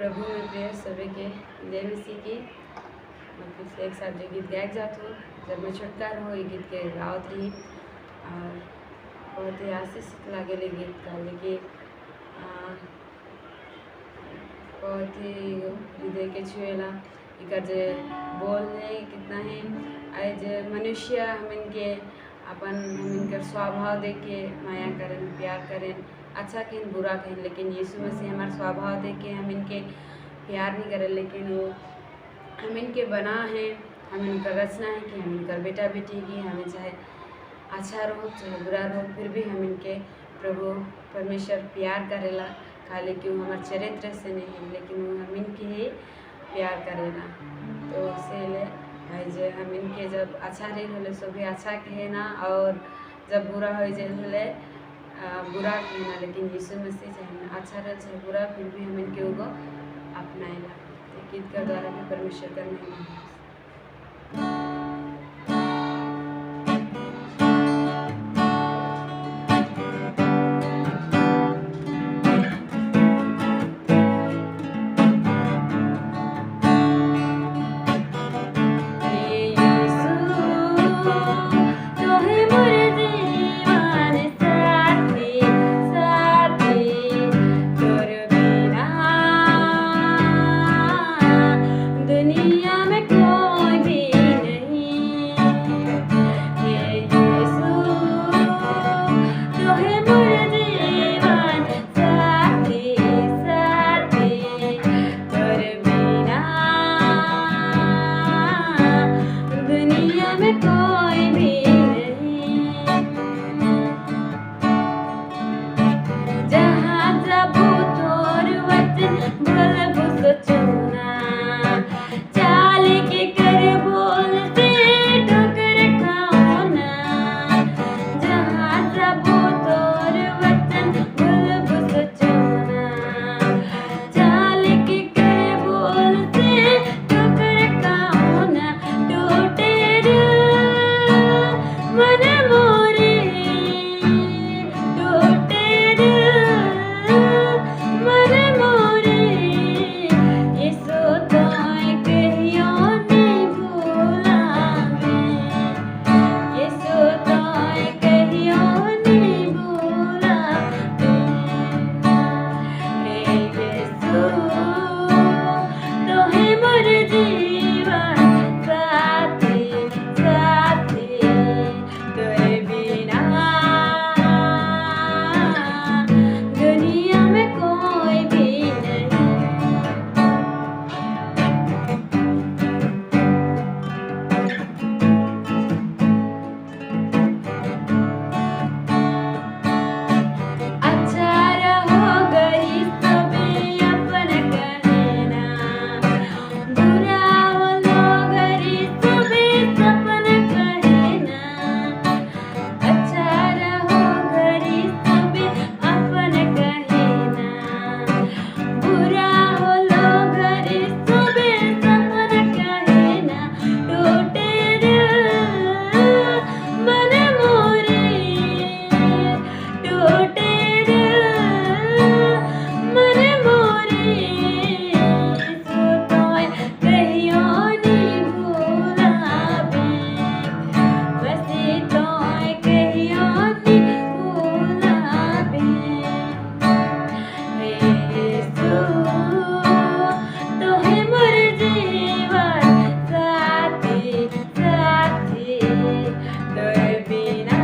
प्रभु में प्रिय सभी के जय मसीह की। मैं पिछले एक साल जो गीत गायक जात हो, जब मैं छोटका रहो ये गीत के गावत रही और बहुत ही आशीषित लागे गीत का, लेकिन बहुत ही हृदय के छुएला। एकर जे बोल है कितना है आज मनुष्य हमन के अपन हमन स्वभाव देख के माया करें, प्यार करें, अच्छा कहें बुरा कहें, लेकिन यीशु मसीह हमारे स्वभाव देख के हम इनके प्यार नहीं करें, लेकिन वो हम इनके बना है, हम इनका रचना है कि हम इनका बेटा बेटी की हमें चाहे अच्छा रहो चाहे बुरा रहो, फिर भी हम इनके प्रभु परमेश्वर प्यार करेला। खाली कि वो हमारे चरित्र से नहीं है, लेकिन वो हम इनके ही प्यार करेला। तो इसीलिए आज हम इनके जब अच्छा रही होले सो भी अच्छा कहे ना, और जब बुरा हो जाए होले बुरा कहना, लेकिन यीशु मसीह चाहे अच्छा रहे चाहे बुरा, फिर भी हम इनके वो अपनाएला। तो गीत के द्वारा भी परमेश्वर का महिमा है। दुनिया में कोई भी नहीं, हे यीशु तोहे मोर जीवन साथी साथी, तोर बिना दुनिया में कोई भी नहीं। जहाँ जाबू तोर वचन बोलबू सोचना, चाल के कर बोलते ठोकर खाओ ना। जहाँ जाबू तोर वचन बोलबू सोचना, चाल के कर बोलते ठोकर खाओ ना। टूटे दिल मन मोरे, टूटे दिल मन मोरे, यीशु तोय कहियो नहीं भुलावे, यीशु तोय कहियो नहीं भुलावे। हे यीशु तोहे मोर जीवन साथी साथी, तोरे बिना दुनिया में कोई भी नहीं। अच्छा रहो गरीब सबे अपन कहना, बुरा होलो गरीब सबे सपन कहना। अच्छा रहो गरीब सबे अपन कहना, बुरा होलो गरीब सबे सपन कहना। टूटे दिल मन मोरे, टूटे दिल मन मोरे, यीशु तोय कहियो नहीं भुलावे, मसीह तोय कहियो नहीं भुलावे। हे यीशु तोहे मोर जीवन साथी साथी, तोर बिना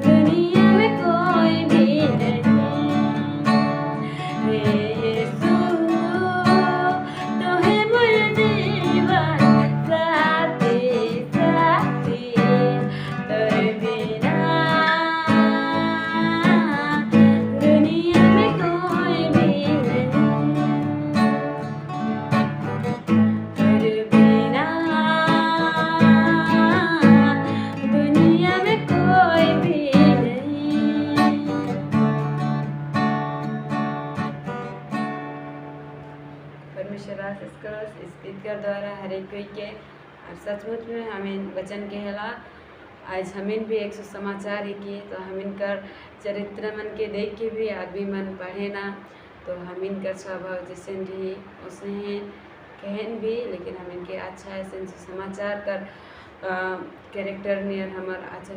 दुनिया में कोई भी नहीं। हे यीशु तोहे मोर जीवन साथी साथी, तोर बिना दुनिया में कोई भी नहीं। तोर बिना दुनिया में कोई भी नहीं। परमेश्वर आशीष करो इस गीत के द्वारा हर एक कोई के, और सचमुच में हमें वचन कहेला आज हमिन भी एक सुसमाचार है कि तो हमिन कर चरित्र मन के देख के भी आदमी मन पढ़े ना। तो हमिन कर स्वभाव जैसे रही उसे हैं कहन भी, लेकिन हमिन के अच्छा ऐसे सुसमाचार कर कैरेक्टर नियर हमर अच्छा।